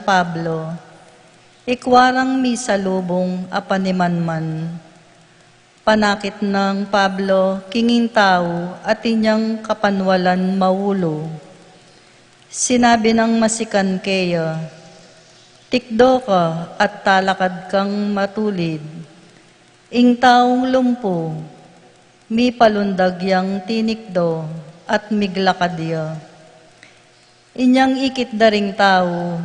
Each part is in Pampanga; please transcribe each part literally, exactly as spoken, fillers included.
Pablo. Ikwa rang misalubung a panimanman. Panakit nang Pablo king ing tau at inyang kapanwalan maulu. Sinabi nang masikan keya, "Tikdo ka at talakad kang matulid." Ing taung lumpu, mipalundag yang tinikdo at miglakad ya. Inyang ikit da ring tau,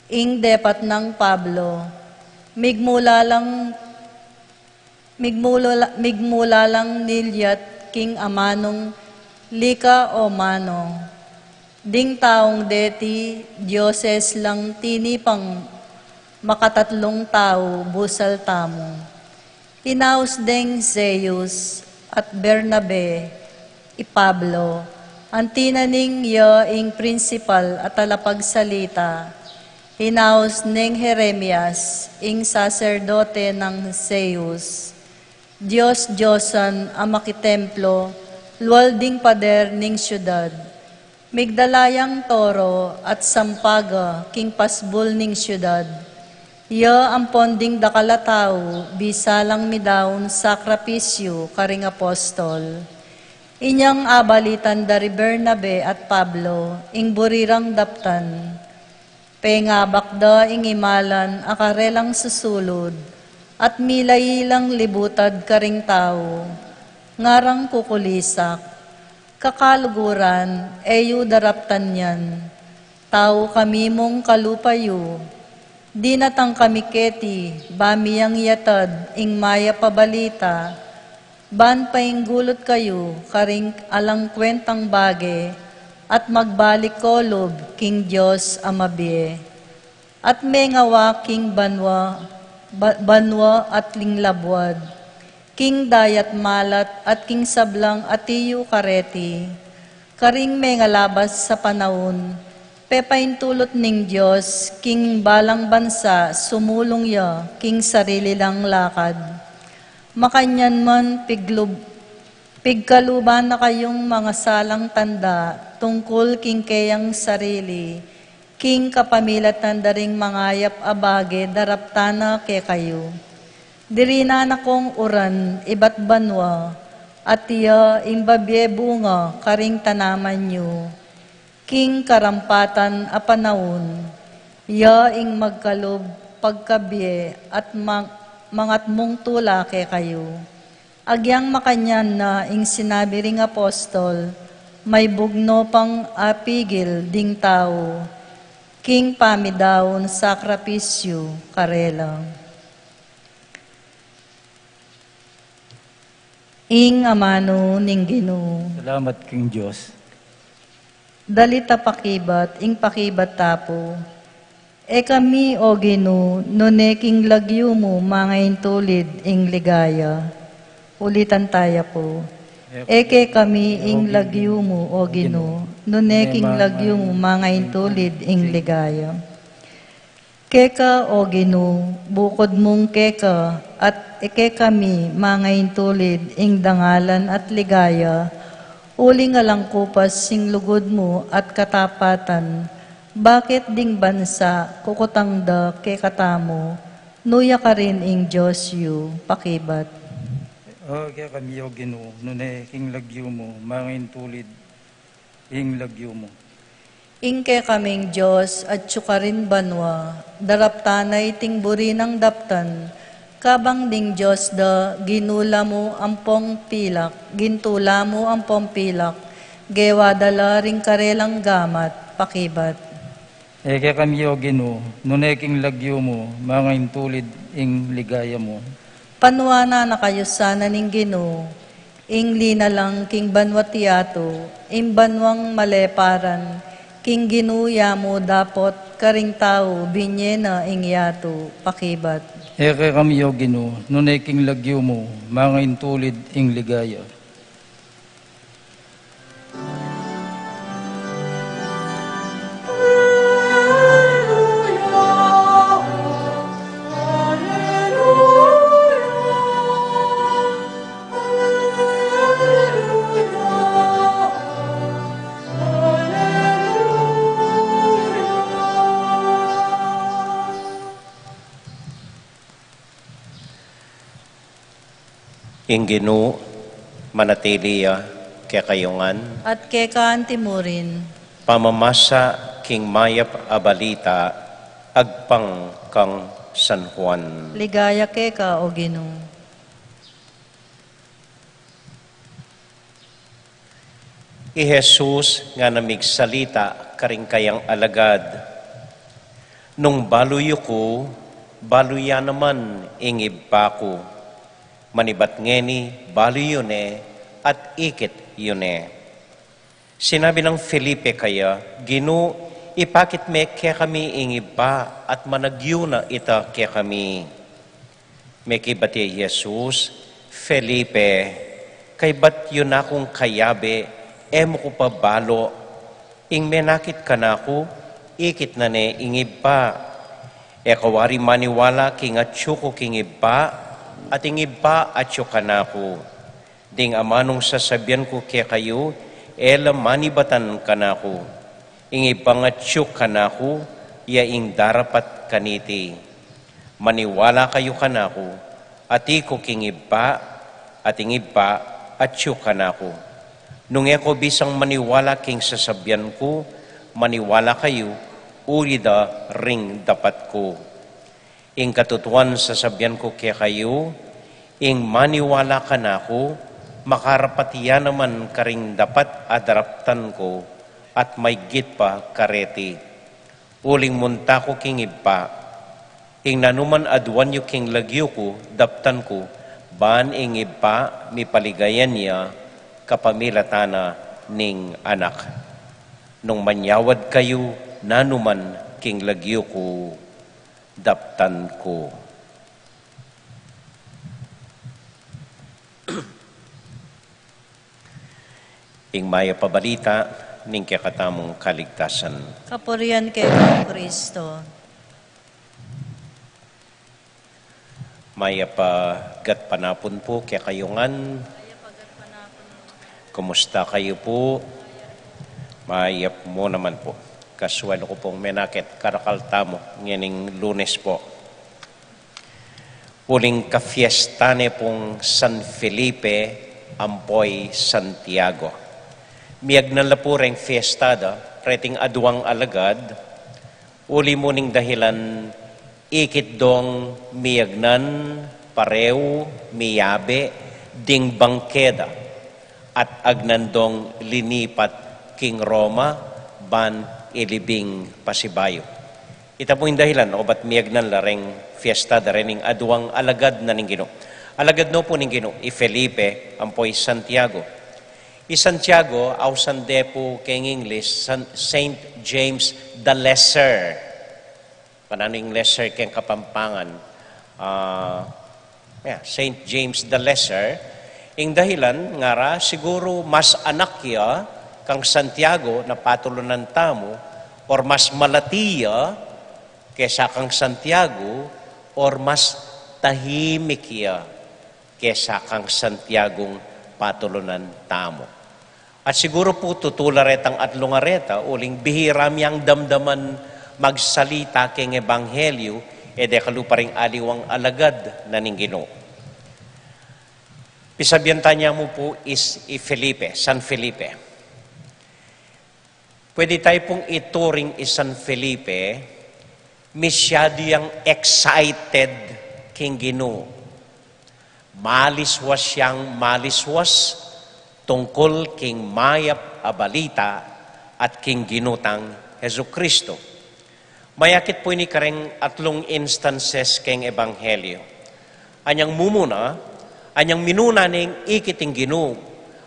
ing depat nang Pablo, migmula lang, migmula, migmula lang nilyat king amanung Lika o Mano. Ding taung deti, dioses lang tini pang makatatlung tau busal tamu. Inaus deng Zeus at Bernabe i Pablo, anti na ning ya ing prinsipal a talapagsalita. Inaus neng Jeremias, ing saserdote nang Zeus, dios-diosan a makitemplo, lual ding pader ning siudad. Migdala yang toro at sampaga king pasbul ning siudad. Ya ampon ding dakal a tau, bisa lang midaun sakrapisyu karing apostol. Inyang abalitan da ri Bernabe at Pablo ing buri rang daptan. Pengabak da ing imalan a karelang susulud, at milai lang libutad karing tau, ngarang kukulisak, "Kakaluguran, e yu daraptan yan. Tau kami mung kalupa yu. Dinatang kami keti, ba mi yang yatad ing mayap a balita, ban painggulut kayu karing alang kwentang bage, at magbalik kolub king Dios a mabie. At mengawa king banua, ba-, banua at ling labuad, king dayat malat at king sablang ati yu kareti, karing mengalabas a panaun, pepaintulut ning Dios king balang bansa sumulung ya king sarili lang lakad. Makanyan man piglub-, pigkaluban na kayung mangasalang tanda tungkul king keyang sarili, king kapamilatan da ring mangayap a bage daraptan na kekayu. Dirinan na kong uran ibat banua, at ya ing babie bunga karing tanaman yu. King karampatan a panaun, ya ing magkalub pagkabie at mang-, mangatmung tula kekayu." Agyang makanyan na ing sinabi ring apostol, maybugno pang apigil ding tau king pamidaun sakrapisyu karela. Ing amanu ning Ginu. Salamat king Dios. Dalit a pakibat, ing pakibat tapu. E kami, O Ginu, nune king lagyu mu mangaintulid ing ligaya. Ulitan taya pu. E kekami ing lagyu mu, O Ginu, nune king lagyu mu mangaintulid ing ligaya. Keka, O Ginu, bukud mung keka, at e kekami mangaintulid ing dangalan at ligaya, uling alang kupas sing lugud mu at katapatan, bakit ding bansa kukutang da kekatamu, nu ya karin ing Dios yu? Pakibat. O kekami, O Ginu, nune king lagyu mu mangaintulid ing lagyu mu. Ing kekaming Dios, atyu karin banua, daraptan na iting buri nang daptan, kabang ding dios da ginula mu ampong pilak, gintula mu ampong pilak, gewa da la ring karelang gamat. Pakibat. E kekami, O Ginu, nune king lagyu mu mangaintulid ing ligaya mu. Panuanan na kayu sana ning Ginu, ing linalang king banua ti yatu, ing banuang maleparan, king Ginu ya mu dapot karing tau binye na ing yatu. Pakibat. E kekami, O Ginu, nune king lagyu mu mangaintulid ing ligaya. Ing Ginu manatili ya kekayu ngan. At keka anti mu rin. Pamamasa king mayap a balita agpang kang San Juan. Ligaya keka, O Ginu. I Jesus ngana migsalita karing kayang alagad, "Nung balu yu ku, balu ya naman ing Ibpa ku. Manibat ngeni, balu yu ne at ikit yu ne." Sinabi nang Felipe kaya, "Ginu, ipakit me kekami ing Ibpa, at managyu na ita kekami." Mekibat ya i Jesus, "Felipe, kaybat yu na kung kayabe, e mu ku pa balu? Ing menakit kanaku, ikit na ne ing Ibpa. E ka wari maniwala king atyu ku king Ibpa, at ing Ibpa atyu kanaku? Ding amanung sasabian ku kekayu, e la manibatan kanaku. Ing Ibpang atyu kanaku, ya ing darapat kaniti. Maniwala kayu kanaku, atyu ku king Ibpa, at ing Ibpa atyu kanaku. Nung e ko bisang maniwala king sasabian ku, maniwala kayu, uli da ring dapat ku. Ing katutuan sasabian ku kekayu, ing maniwala kanaku, makarapat ya naman karing dapat a daraptan ku, at maigit pa kareti. Uling munta ku king Ibpa. Ing nanuman aduan yu king lagyu ku, daptan ku, ban ing Ibpa mipaligayan ya kapamilatan na ning Anak. Nung manyawad kayu nanuman king lagyu ku, daptan ku." Ing mayap a balita ning kekatamung kaligtasan. Kapurian keka, Kristo. Mayap a gatpanapun pu kekayu ngan. Kumusta kayu pu? Mayap mu naman pu. Kasuelu ku pung menakit karakal tamu ngening Lunes pu. Uling kafiesta ne pung San Felipe ampo i Santiago. Miyagnan la pu reng fiesta da reting aduang alagad, uli mu ning dahilan ikit dong miyagnan pareu miyabe ding bangke da, at agnan dong linipat king Roma ban ilibing pasibayu. Ita pu ing dahilan obat miyagnan la reng fiesta da rening aduang alagad na ning Ginu. Alagad no pu ning Ginu, i Felipe ampo i Santiago. I Santiago, ausan de pu keng English, San-, Saint James the Lesser. Kananu ing lesser keng Kapampangan? Ah, yeah, Saint James the Lesser. Ing dahilan, ngara, siguru mas anak ya kang Santiago na patulunan tamu, or mas malati ya kesa kang Santiago, or mas tahimik ya kesa kang Santiagung patulunan tamu. At siguru pu tutu la retang atlung areta, uling bihira mi yang damdaman magsalita keng ebanghelyu, e dekalu pa ring aliwang alagad na ning Ginu. Pisabian tana mu pu is i Felipe, San Felipe. Pwede tayu pung ituring i San Felipe, misyadu yang excited king Ginu. Maliswas yang maliswas tungkul king mayap a balita at king Ginu tang Jesucristo. Mayakit pu ini kareng atlung instances keng ebanghelyu. Anyang mumuna, anyang minuna neng ikit ing Ginu,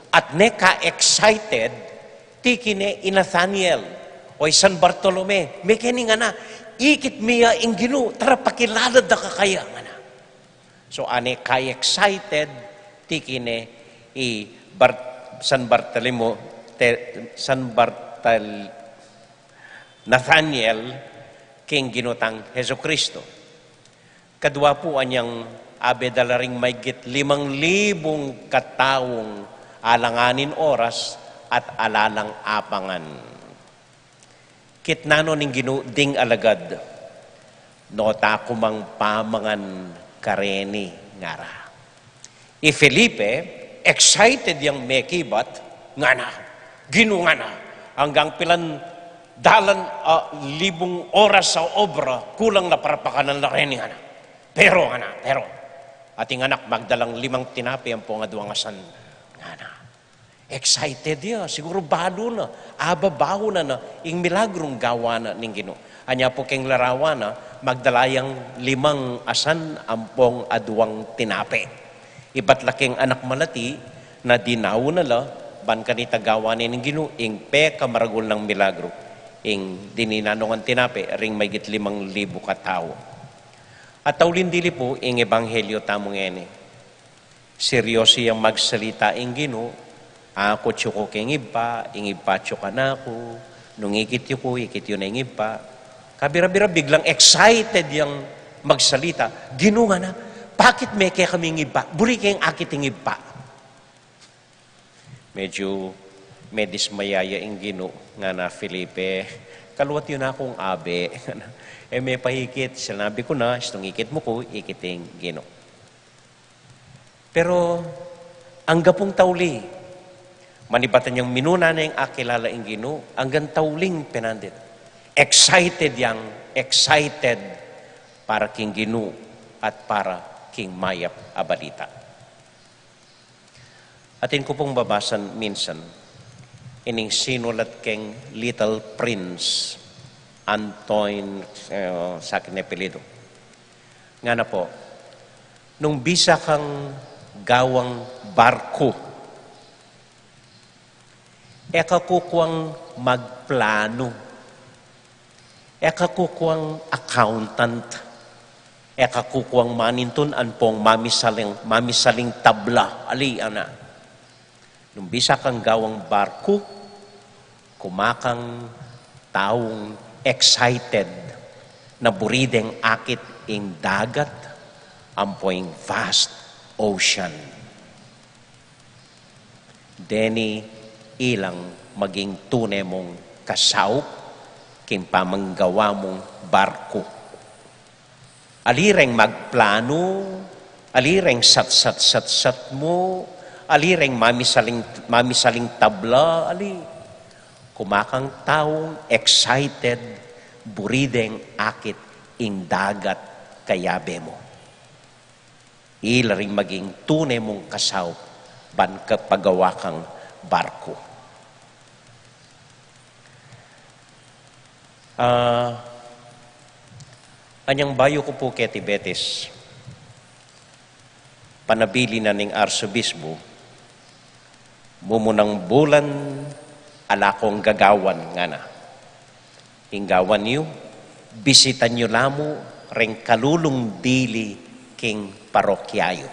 at ne ka-excited, tiki ne i Nathaniel, o i San Bartolome, mekeni ngana, "Ikit mi ya ing Ginu, tara pakilala da ka kaya," ngana. So, ane ka-excited, tiki ne i Bar-, San Bartolimo, te-, San Bartal-, Nathaniel, king Ginu tang Jesucristo. Kadua pu anyang abe da la ring maigit limang libung kataung alanganin oras at ala lang apangan. Kitnan no ning Ginu ding alagad, "Nota ku mang pamangan kareni," ngara. I Felipe, excited yang mekibat, ngana, Ginu, ngana, anggang pilan dalan a libung oras a obra, kulang la para pakanan la reni, ngana. Pero, ngana, pero, ating anak magdalang limang tinape ampong aduang asan, ngana. Excited ya, siguru balu na, ababahu na na ing milagrung gawa na ning Ginu. Anya pu keng larawan na, magdala yang limang asan ampong aduang tinape. Ibat la keng anak malati na dinaun na la, ban kanita gawa ne ning Ginu ing pekamaragul nang milagru, ing dinan nang tinape ring maigit limang libu katau. At tauli dili pu ing ebanghelyo tamu ngeni. Seryoso yang magsalita ing Ginu, aku atyu ku keng Ibpa, ing Ibpa atyu kanaku, nung ikit yu ku, ikit yu na ing Ibpa. Kabira-bira biglang excited yang magsalita, Ginu, ngana, pakit me kekami ing Ibpa, buri keng akit ing Ibpa. Medyu medismaya ya ing Ginu, ngana, Felipe, kaluat yu na kung abe, ngana, e me pa ikit, sinabi ku na, istung ikit mu ku, ikit ing Ginu. Pero angga pung tauli, manibatan yang minuna neng akilala ing Ginu, anggang tauling penandit. Excited yang, excited para king Ginu at para king mayap a balita. Atin ku pung babasan minsan, ining sinulat keng Little Prince, Antoine, eh, sakin apelyidu. Ngana pu, nung bisa kang gawang barku, e ka kukuang magplanu, e ka kukuang accountant, e ka kukuang manintun ampong mamisaling, mamisaling tabla, ali, ana. Nung bisa kang gawang barku, kumakang taung excited na buri deng akit ing dagat ampo ing vast ocean. Deni ilang maging tune mung kasaup king pamanggawa mung barku. Ali reng magplanu, ali reng satsat-satsat mu, ali reng mamisaling, mamisaling tabla, ali. Kumakang taung excited, buri deng akit ing dagat kayabe mu. Ila ring maging tune mung kasaup ban kapagawa kang barku. Ah, anyang bayu ku pu keti Betis, panabilin na ning arsobisbu, mumunang bulan ala kong gagawan, ngana. Ing gawan yu, bisitan yu la mu reng kalulung dili king parokya yu.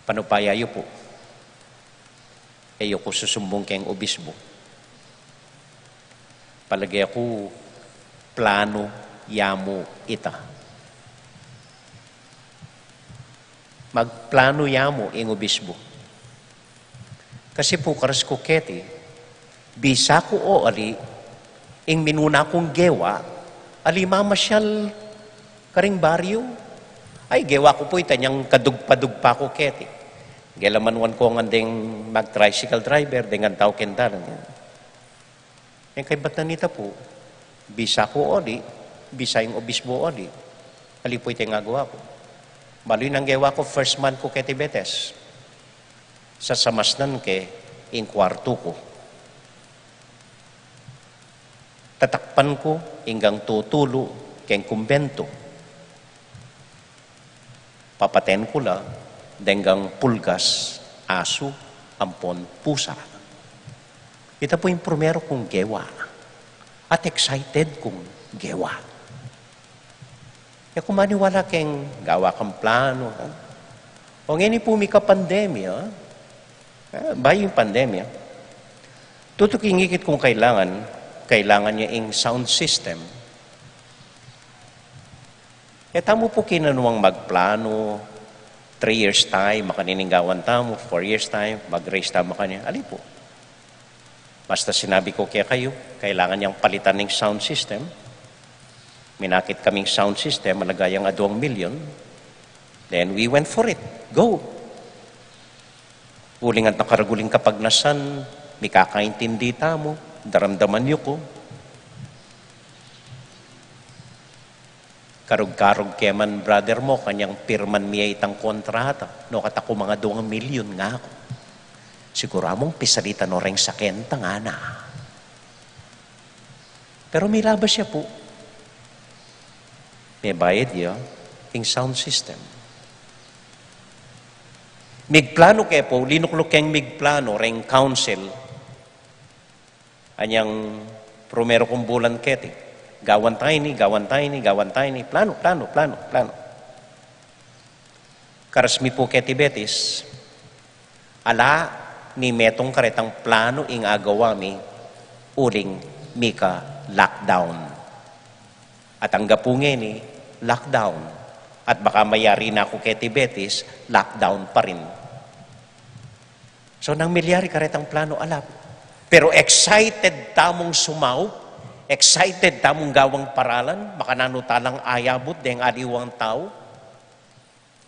Panupaya yu pu. E yu ku susumbung keng obisbu. Palage ku planu ya mu ita. Magplanu ya mu ing obisbu. Kasi pu karas ku keti, bisa ku o ali, ing minuna kung gewa, ali mamasyal karing baryu. Ay, gewa ku pu ita nyang kadugpa-dugpa ku keti. Gela man wan ku ngan deng mag-tricycle driver, deng tau keng dalan. Ing kaybat na nita pu, bisa ku o ali, bisa ing obisbu o ali. Ali pu ita ing agawa ku. Balu ing gewa ku first month ku keti Betis. Sasamasnan ke ing kwartu ku. Tatakpan ku ing gang tutulu keng kumbentu. Papaten ku la deng gang pulgas, asu, ampon pusa. Ita pu ing primero kung gewa. At excited kung gewa. E ku maniwala keng gawa kang planu, ha? O ngeni pu mika pandemya, ha? Bayu ing pandemya. Tutu king ikit kung kailangan, kailangan ya ing sound system. E tamu pu kinanuang magplanu, three years time, makanini ing gawan tamu, four years time, mag-raise tamu makanini. Ali pu. Basta sinabi ku kekayu, kailangan yang palitan ing sound system. Minakit kaming sound system, alaga yang aduang milyon. Then we went for it. Go! Uling anti karagul ing kapagnasan, mikakaintindi tamu, daramdaman yu ku. Karug-karug ke man, brother Mo, kanyang pirman mi ya itang kontrata. Nukat aku, mga duang milyon, ngaku. Siguru among pisalita no reng sakenta, ngana. Pero milabas ya pu. Mebayad ya ing sound system. Migplano ke pu, linukluk keng migplano reng council. Anyang primero kung bulan keti, gawan ta ini, gawan ta ini, gawan ta ini. Plano, plano, plano, plano. Karas mi pu keti Betis, ala ni metung karetang plano ing agawa mi uling mika-lockdown. At anggapu ngeni, lockdown. At baka mayari na ku keti Betis, lockdown pa rin. So, nanu ing milyari karetang plano, ala pu. Pero excited tamung sumaup, excited tamung gawang paralan, makananu talang ayabut deng aliwang tau.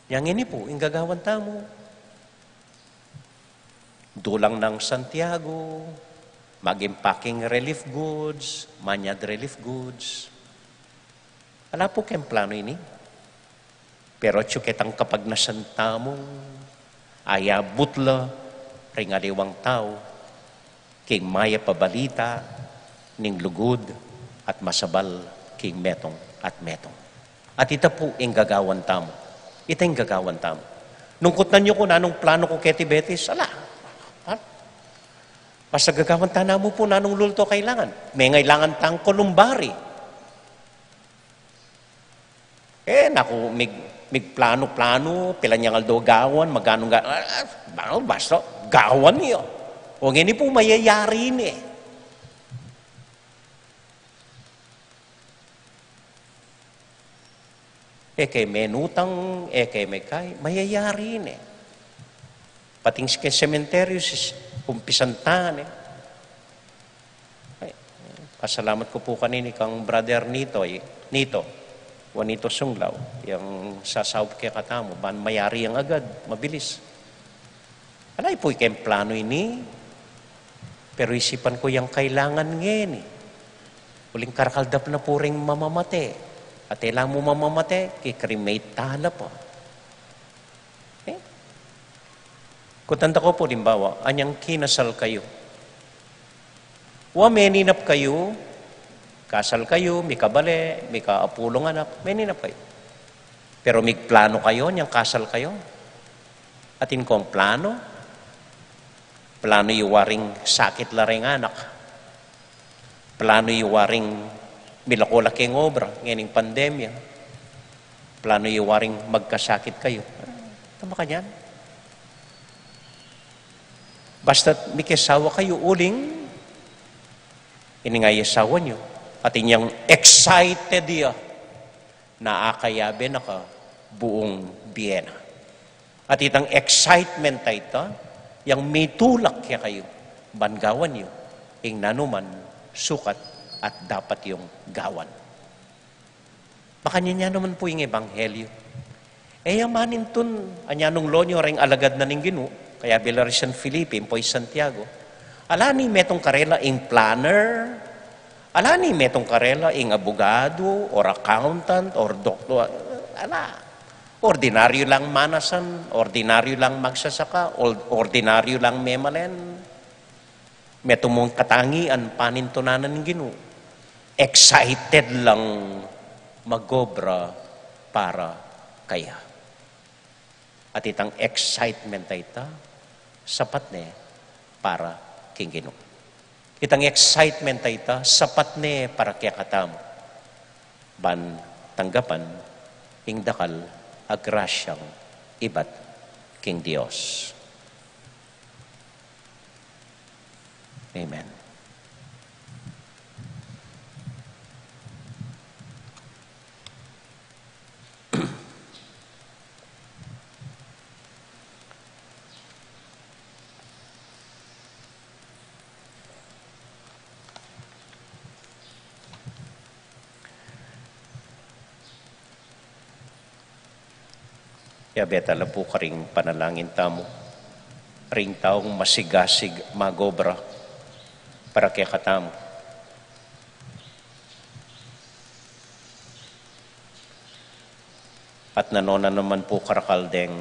Yang ini pu ing gagawan tamu. Dulang nang Santiago, mag-impacking relief goods, manyad relief goods. Ala pu keng plano ini. Pero atyu ketang kapagnasan tamung ayabut la ring aliwang tau king mayap a balita ning lugud at masabal king metung at metung. At ita pu ing gagawan tamu. Ita ing gagawan tamu. Nung kutnan yu ku nanung plano ku keti Betis, ala. Basta gagawan ta namu pu nanung lulto kailangan. Mengailangan tang columbari. E, naku, mig-, migplano-plano, pilan yang aldo gawan, maganu ga-, ah, ah, basta, gawan ya. O, ngeni pu mayayari ne. E ke menutang, e ke mekai, mayayari ne. Pating si ke sementeryo, si, umpisan ta ne. Ay, pasalamat ku pu kanini kang Brother Nito, eh, Nito, Juanito Sunglaw, yang sasaup kekatamu, ban mayari yang agad, mabilis. Ala pu ikeng plano ini, pero isipan ku yang kailangan ngeni. Uling karakaldap na pu ring mamamate. At e la mu mamamate, ki-cremate ta la pa. Eh? Kutanta ku pu, limbawa, anyang kinasal kayu. Wa, meninap kayu, kasal kayu, mikabale, mika-apulung anak, meninap kayu. Pero migplano kayu, anyang kasal kayu. Atin kong plano, plano yu waring sakit la reng anak. Plano yu waring milako la keng obra, ngening pandemya. Plano yu waring magkasakit kayu. Tama kanyan. Basta mikesawa kayu uling, ini nga ing asawa yu, atin yang excited ya, na akayabe na ka buung bie na. At itang excitement a ita, yang mitulak kekayu, ban gawan yu ing nanuman sukat at dapat yung gawan. Makanyan ya naman pu ing ebanghelyo. E ya manintun, anya nung lo nyo reng alagad na ning Ginu, kayabe la ri San Felipe, ampo i Santiago. Ala ni metung karela ing planner, ala ni metung karela ing abogado, or accountant, or doktor, ala. Ordinaryo lang manasan, ordinaryo lang magsasaka, or-, ordinaryo lang memalen. Metung mung katangian, panintunan ning Ginu. Excited lang magobra para kaya. At itang excitement a ita, sapat ne para king Ginu. Itang excitement a ita, sapat ne para kekatamu. Ban tanggapan ing dakal a grasyang ibat king Dios. Amen. Yabe tala pu karing panalangin tamu, ring taung masigasig magobra para kekatamu. At nanu na naman pu karakal deng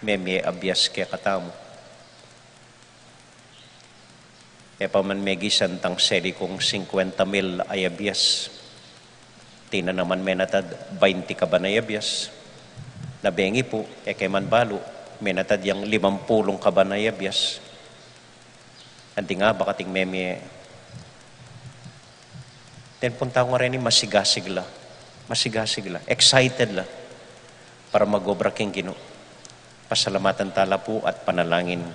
memie abias kekatamu. E pa man megisan tang seli kung singkwenta mil a abias, atin na naman menatad bainti kaban a abias. Na bengi pu, e ke man balu, menatad yang limampulung kaban a abias. Anti nga ba kating memie, den pung tau ngeni masigasig la, masigasig la, excited la para magobra king Ginu. Pasalamatan tala pu at panalangin.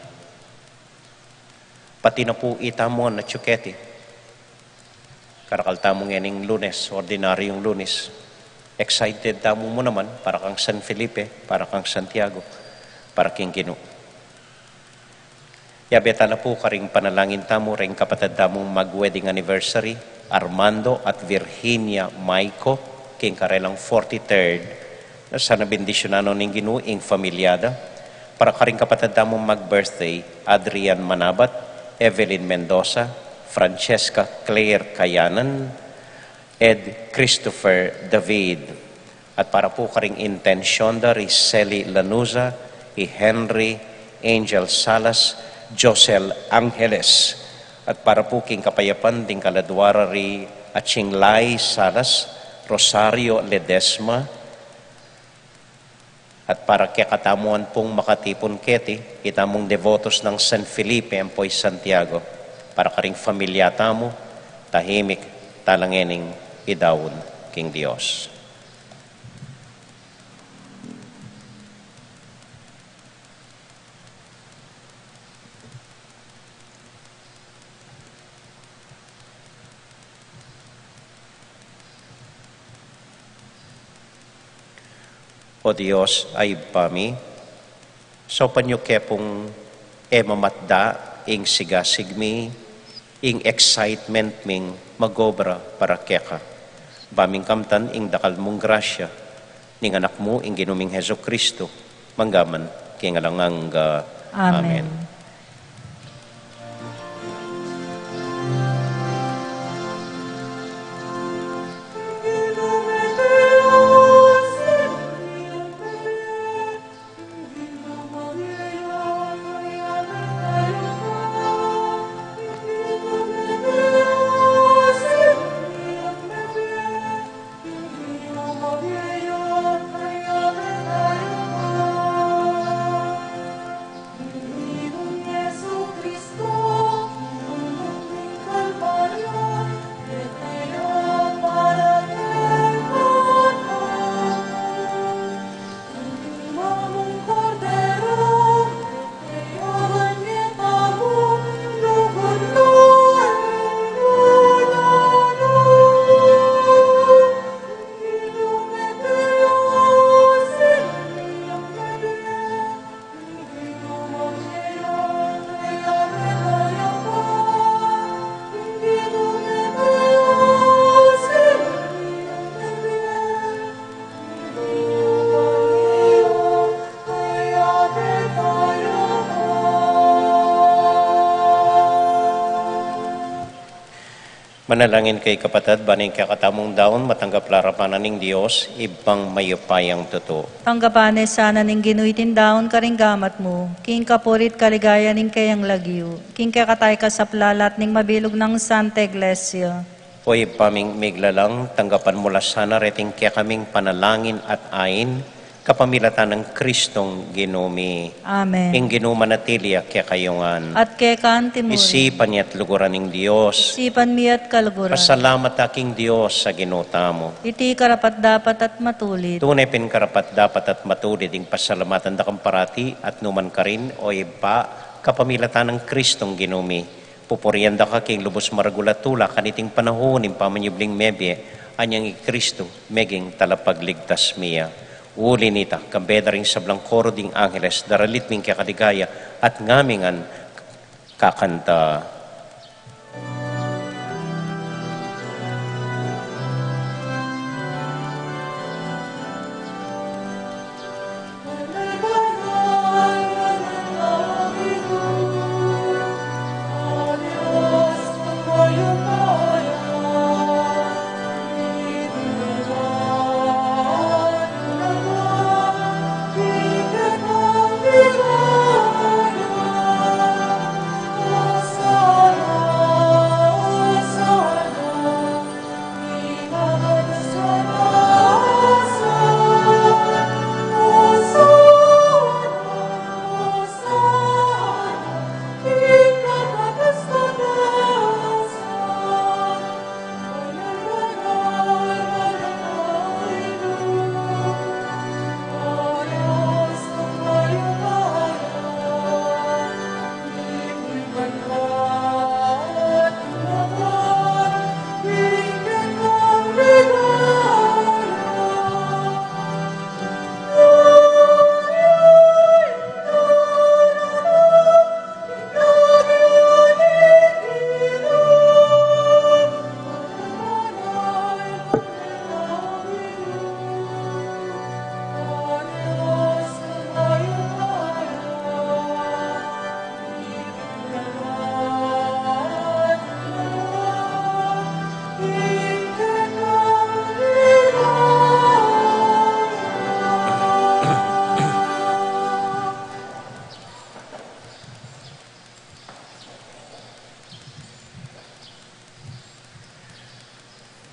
Pati na pu itamu ngan atyu keti, karakal tamu ngening Lunes, ordinaryung Lunes, excited tamu mu naman para kang San Felipe, para kang Santiago, para king Ginu. Yabe tala pu karing panalangin tamu ring kapatad tamung mag-wedding anniversary, Armando at Virginia Maico, king karelang forty-third. Na sana bendisyunan no ning Ginu ing familia da. Para karing kapatad tamung mag-birthday, Adrian Manabat, Evelyn Mendoza, Francesca Claire Kayanan, Ed Christopher David. At para pu karing intensyon da ri Sally Lanuza, i Henry Angel Salas, Josel Angeles. At para pu king kapayapan ding kaladwa ra ri Aching Lai Salas, Rosario Ledesma, at para kekatamu ngan pung makatipun keti, itamung devotos nang San Felipe ampo i Santiago, para karing familia tamu, tahimik tala ngening idaun king Dios. O Dios a Ibpa mi, saupan yu ke pung e mamatda ing sigasig mi, ing excitement ming magobra para keka. Ba ming kamtan ing dakal mung grasya ning Anak mu, ing Ginu ming Jesucristo, mangga man king alang angga. Amen. Amen. Manalangin kayu kapatad, ban ing kekatamung daun matanggap la arapan na ning Dios, Ibpang mayupayang tutu. Tanggapan na sana ning Ginu iting daun karing gamat mu, king kapurian at kaligayan ning keyang lagyu, king kekatamu at ning mabilug nang Santa Iglesia. O Ibpa ming miglalang, tanggapan mu la sana reting kekaming panalangin at ain, kapamilatan nang Kristong Ginu mi. Amen. Ing Ginu manatili ya kekayu ngan. At keka naman. Isipan ya at luguran ing Dios. Isipan mi ya at kaluguran. Pasalamat ta king Dios a Ginu tamu. Iti karapat-dapat at matulid. Tune pin karapat-dapat at matulid ing pasalamatan da kang parati at nukarin man, O Ibpa, kapamilatan nang Kristong Ginu mi. Pupurian da ka king lubus maragul a tula kaniting panaun ning pamanyubling mebie, anyang i Kristu meging talapagligtas mi ya. Uli nita, kambe da ring sablang koro ding angeles, daralit ming kekaligaya, at ngami ngan kakanta.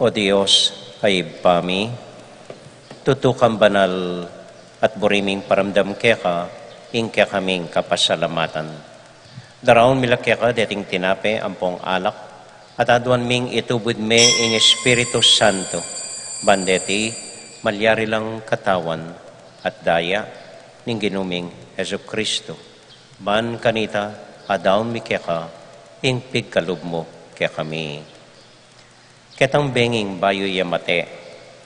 O Dios, a Ibpa mi, tutu kang banal at buri ming paramdam keka ing kekaming kapasalamatan. Daraun mi la keka deting tinape ampong alak, at aduan ming itubud me ing Espiritu Santo, ban deti malyari lang katawan at daya ning Ginu ming Jesucristo. Ban kanita, adaun mi keka ing pigkalub mu kekami. Ketang benging bayu ya mate,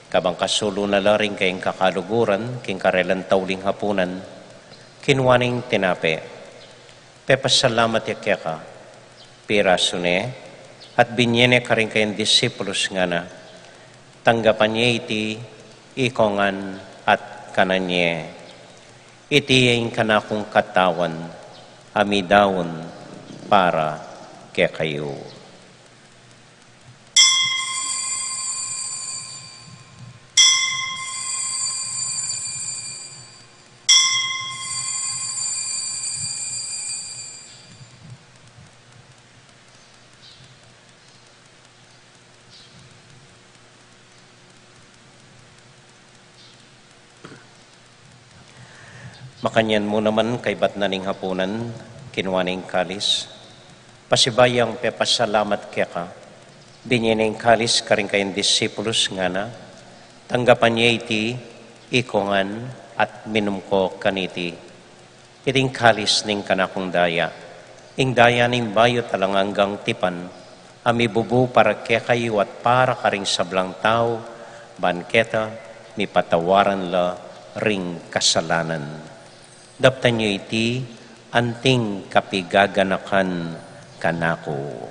kabang kasulu na la ring kayang kakaluguran king karelang tauling hapunan, kinua ne ing tinape, pepasalamat ya keka, pirasu ne, at binye ne karing kayang disipulus, ngana: Tanggapan ye iti ikongan at kanan ye. Iti ing kanakung katawan, a midaun para kekayu. Makanyan mu naman, kaibat na ning hapunan, kinua ne ing kalis, pasibayu yang pepasalamat keka, binye ne ing kalis karing kayang disipulus, ngana: Tanggapan ye iti ikongan at minum ko kaniti. Iti ing kalis ning kanakung daya, ing daya ning bayu at alang anggang tipan, a mibubu para kekayu at para karing sablang tau, ban keta mipatawaran la ring kasalanan. Daptan yu iti anting kapigaganakan kanaku.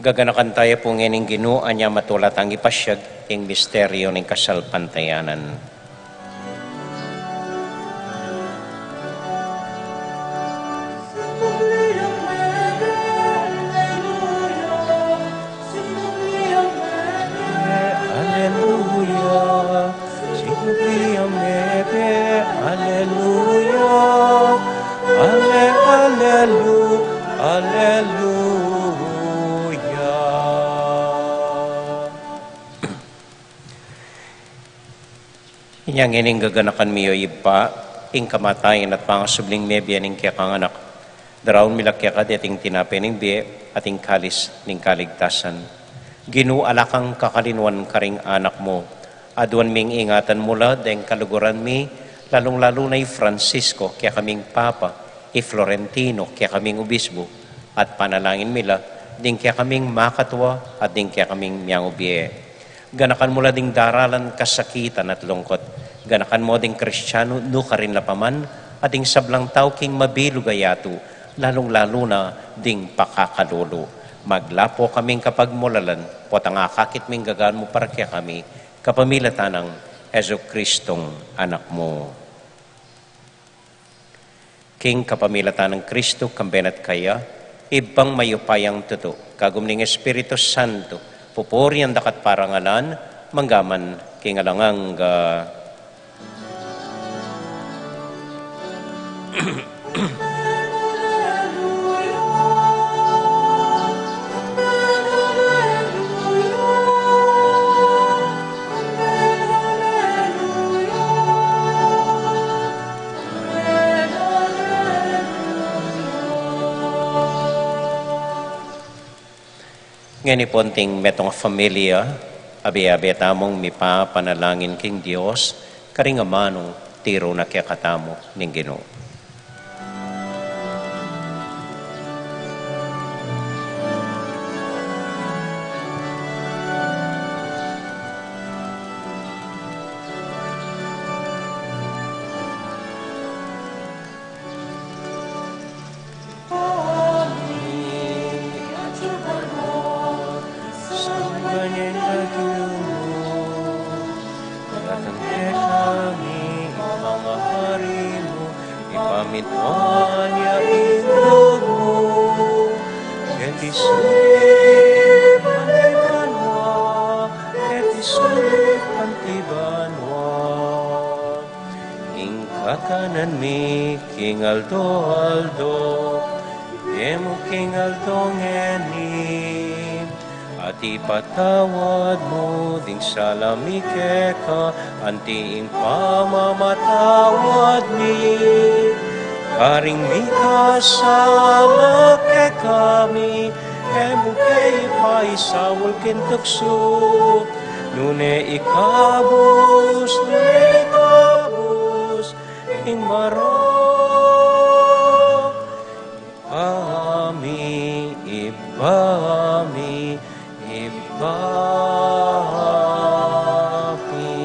Gaganakan taya pu ngening Ginu, anya matula tang ipasiag ing misteryu ning kasalpantayanan. Aleluya. Sinubli ang mete, aleluya. Ale, alelu, aleluya. Inya ngening gaganakan mi, o Ibpa, ing kamatayan at pangasubling mebie ning kekang Anak, daraun mi la keka deting tinape ning bie at ing kalis ning kaligtasan. Ginu, ala kang kakalinuan karing anak mu. Aduan ming ingatan mu la deng kaluguran mi, lalung-lalu na i Francisco, kekaming Papa, i Florentino, kekaming Obisbu, at panalangin mi la ding kekaming makatua at ding kekaming miangubie. Ganakan mu la ding daralan kasakitan at lungkot. Ganakan mu ding Kristianu nukarin la pa man, at ding sablang tau king mabilug a yatu, lalung-lalu na ding pakakalulu. Maglapo kaming kapagmulalan, potang akakit ming gagan mu para kekami, kapamilatan nang Jesucristong Anak mu. King kapamilatan nang Kristu, kambe na at kaya, Ibpang mayupayang tutu, kagum ning Espiritu Santo, pupurian daka at parangalan, mangga man king alang angga. Ngeni pu anting metung a familia, abe-abe tamung mipapanalangin king Dios, karing amanung tiru na kekatamu ning Ginu. Datang kekami ing pamahari mu, ipamitua ya ing lub mu, Sulip anti banua, keti sulip anti banua. Ing kakanan mi king aldo-aldo, ibie mu king aldo ngeni, at ipatawad mu ding sala mi keka, anti ing pamamatawad mi karing mikasala kekami, e mu ke paisaul king tuksu, nune ikabus, nune ikabus ing marok. Ibpa mi, Ibpa mi, Ibpa mi.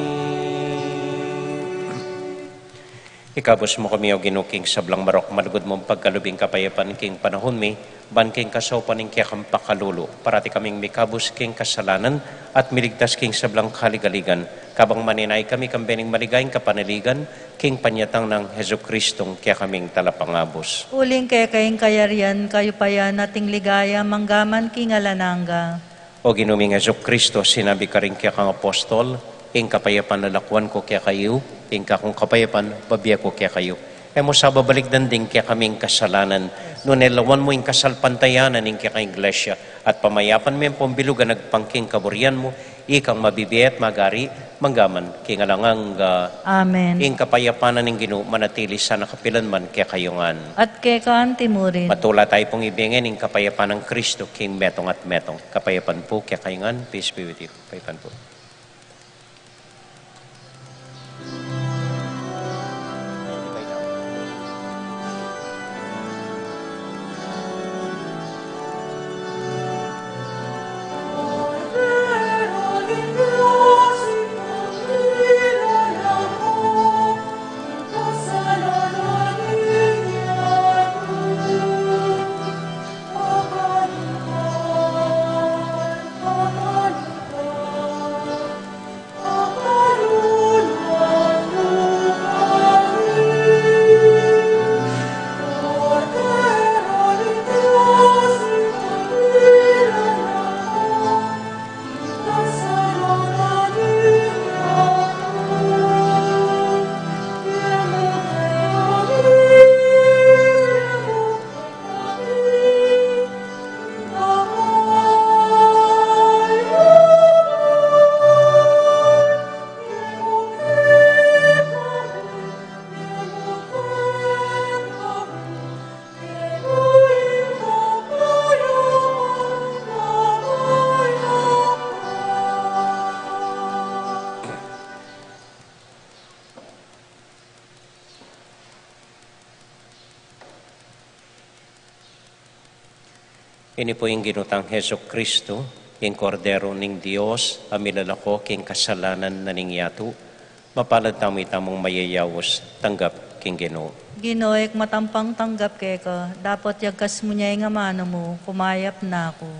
Ikabus mu kami, O Ginu, king sablang marok, malugud mung pagkalub ing kapayapan king panahun mi, ban king kasaupan ning kekang pakalulu, parati kaming mikabus king kasalanan at miligtas king sablang kaligaligan, kabang maninaya kami kambe ning maligayang kapanaligan, king panyatang nang Jesucristong kekaming Talapangabus. Uling keka ing kayarian, kayupayan, at ing ligaya, manggaman king alang angga. O Ginu ming Jesucristo, sinabi karing kekang apostol, ing kapayapan lalakwan ku kekayu, ing kakung kapayapan bibie ku kekayu. E mu sa babalikdan ding kekaming kasalanan, nune lawan mu ing kasalpantayanan ning kekang Iglesia, at pamayapan me ampong bilugan agpang king kaburian mu, ikang mabibie at magari, manggaman king alang angga. Amen. Ing kapayapan na ning Ginu manatili sana kapilanman kekayu ngan. At keka anti murin. Matula tayu pung ibie ngan ing kapayapan nang Kristo king metung at metung. Kapayapan pu kekayu ngan, peace be with you. Kapayapan pu. Ini pu ing Ginu tang Jesucristo, ing Kordero ning Dios, a milalako king kasalanan na ning yatu. Mapalad tamu itamung mayayaus tanggap king Ginu. Ginu, e ku matampang tanggap keka, dapot yagkas mu ne ing amanu mu, kumayap na ku.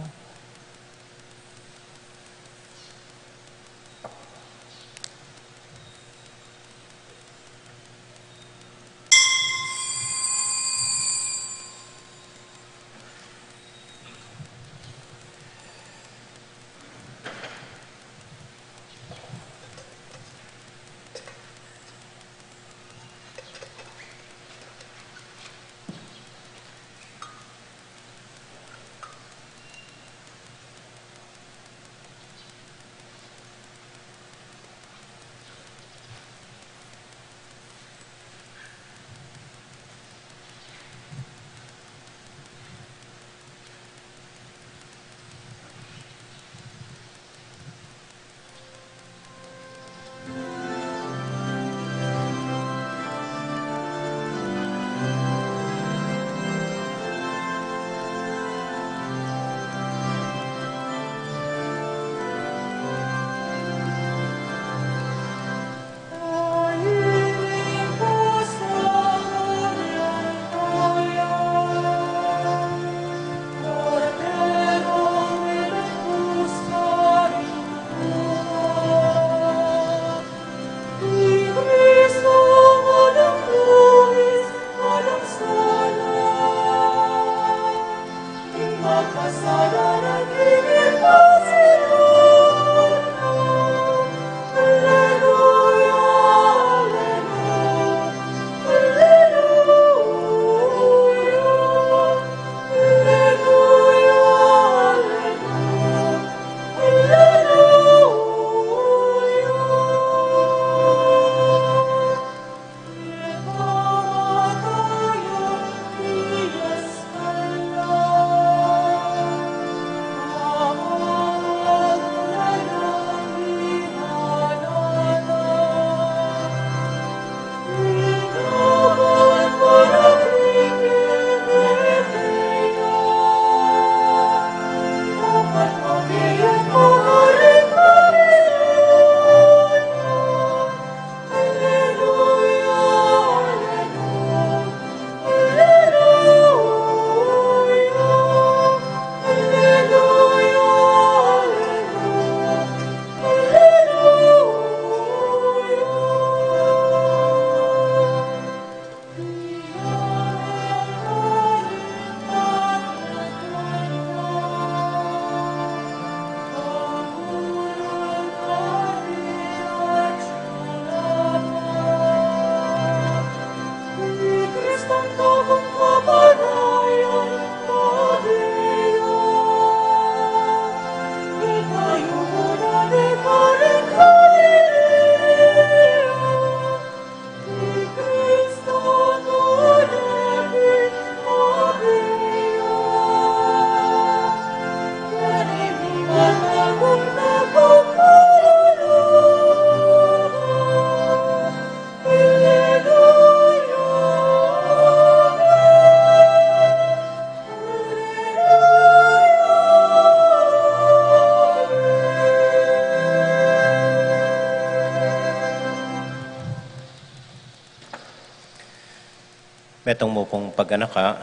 Metung mu pung paganaka,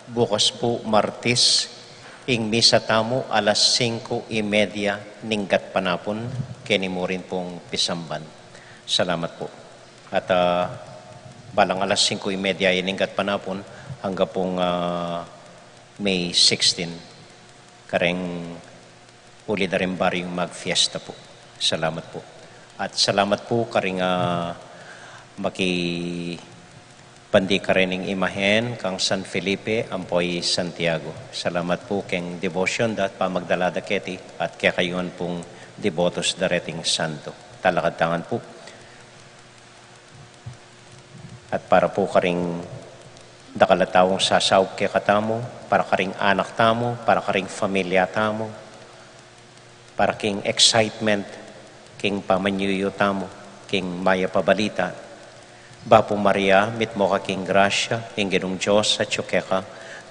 bukas pu Martis, ing misa tamu alas singko y media ning gatpanapun, keni mu rin pung pisamban. Salamat pu. At, ah, balang alas singko y media ning gatpanapun, angga pung, ah, May sixteen, kareng uli da ring baryung magfiesta pu. Salamat pu. At salamat pu karing, ah, makibandi karening imahen kang San Felipe ampo i Santiago. Salamat pu keng devotion da at pamagdala da keti at kekayu ngan pung debotos da reting santo. Talakad ta ngan pu. At para pu karing dakal a taung sasaup kekatamu, para karing anak tamu, para karing familia tamu, para king excitement king pamanyuyu tamu king mayap a balita. Bapu Maria, mitmu ka king grasya, ing Ginung Dios atyu keka,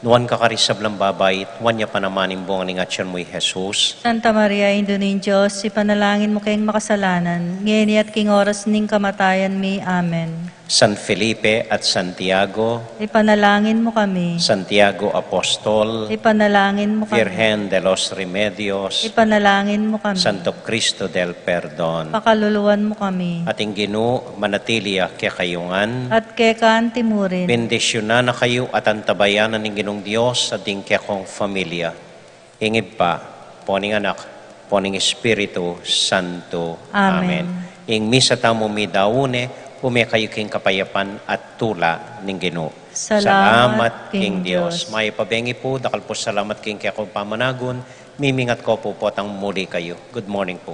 nuan ka karing sablang babai, at nuan ya pa naman ing bunga ning atyan mu, i Jesus. Santa Maria, Indu ning Dios, ipanalangin mu keng makasalanan, ngeni at king oras ning kamatayan mi. Amen. San Felipe at Santiago, ipanalangin mu kami. Santiago Apostol, ipanalangin mu kami. Virgen de los Remedios, ipanalangin mu kami. Santo Cristo del Perdon, pakaluluan mu kami. At ing Ginu manatili ya kekayu ngan. At keka anti mu rin. Bendisyunan na kayu at antabayanan ning Ginung Dios at ding kekong familia. Ing Ibpa, ampo ning Anak, ampo ning Espiritu Santo. Amen. Amen. Ing misa tamu midaun ne, ume kayu king kapayapan at tula ning Ginu. Salamat king Dios. Mayap a bengi pu, dakal pu salamat king kekong pamanagun, mimingat ko pu potang muli kayu. Good morning pu.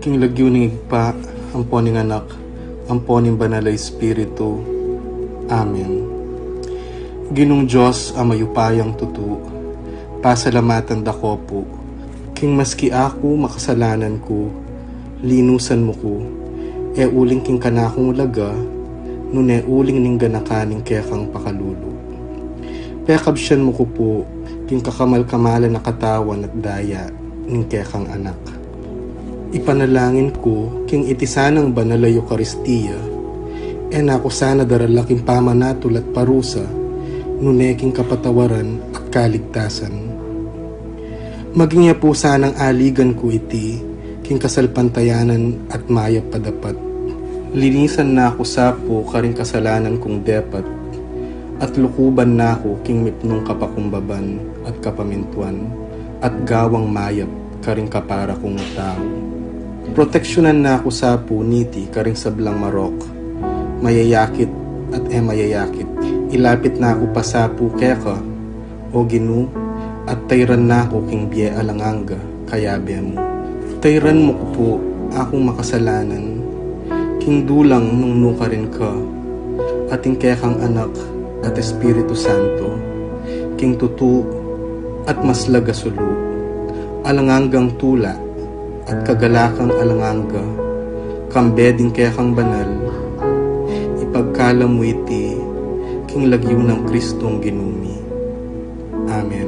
King lagyu ning Ibpa, ampo ning Anak, ampo ning Banal a Espiritu. Amen. Ginung Dios a mayupayang tutu, pasalamatan da ko pu, king maski aku makasalanan ku, linusan mu ku, e uling king kanakung laga, nune uling ning ganakan ning kekang pakalulu. Pekabsian mu ku pu, king kakamal-kamalan a katawan at daya ning kekang Anak. Ipanalangin ku, king iti sanang banal a Eukaristia, e na ku sana darala king pamanatul at parusa, nune king kapatawaran at kaligtasan. Maging ya pu sanang aligan ku iti, king kasalpantayanan at mayap a dapat. Linisan na ku sa pu karing kasalanan kung depat, at lukuban na ku king mipnung kapakumbaban at kapamintuan, at gawang mayap karing kapara kung tau. Proteksyonan na ku sa pu niti karing sablang marok, mayayakit at e mayayakit. Ilapit na ku pa sa pu keka, O Ginu, at tayran na ku king bie alang angga, kayabe mu. Tayran mu ku pu akung makasalanan, king dulang nung nukarin ka, at ing kekang Anak at Espiritu Santo, king tutu at maslag a sulu, alang anggang tula, at kagalakang alang angga, kambe ding kekang banal, ipagkalam mu iti, king lagyu nang Kristong Ginu mi. Amen.